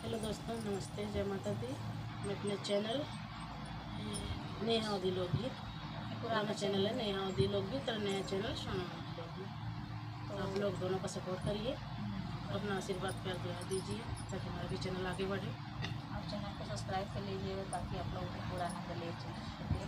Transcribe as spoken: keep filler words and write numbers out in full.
हेलो दोस्तों, नमस्ते, जय माता दी। मैं अपने चैनल नेहा अवधी लोकगीत, पुराना चैनल है नेहा अवधी लोकगीत और नया चैनल सोना अवधी लोकगीत। तो आप लोग दोनों का सपोर्ट करिए, अपना आशीर्वाद प्यार दुआ दीजिए, ताकि हमारा भी चैनल आगे बढ़े। आप चैनल को सब्सक्राइब कर लीजिए, ताकि आप लोगों को पूरा आनंद ले सकें।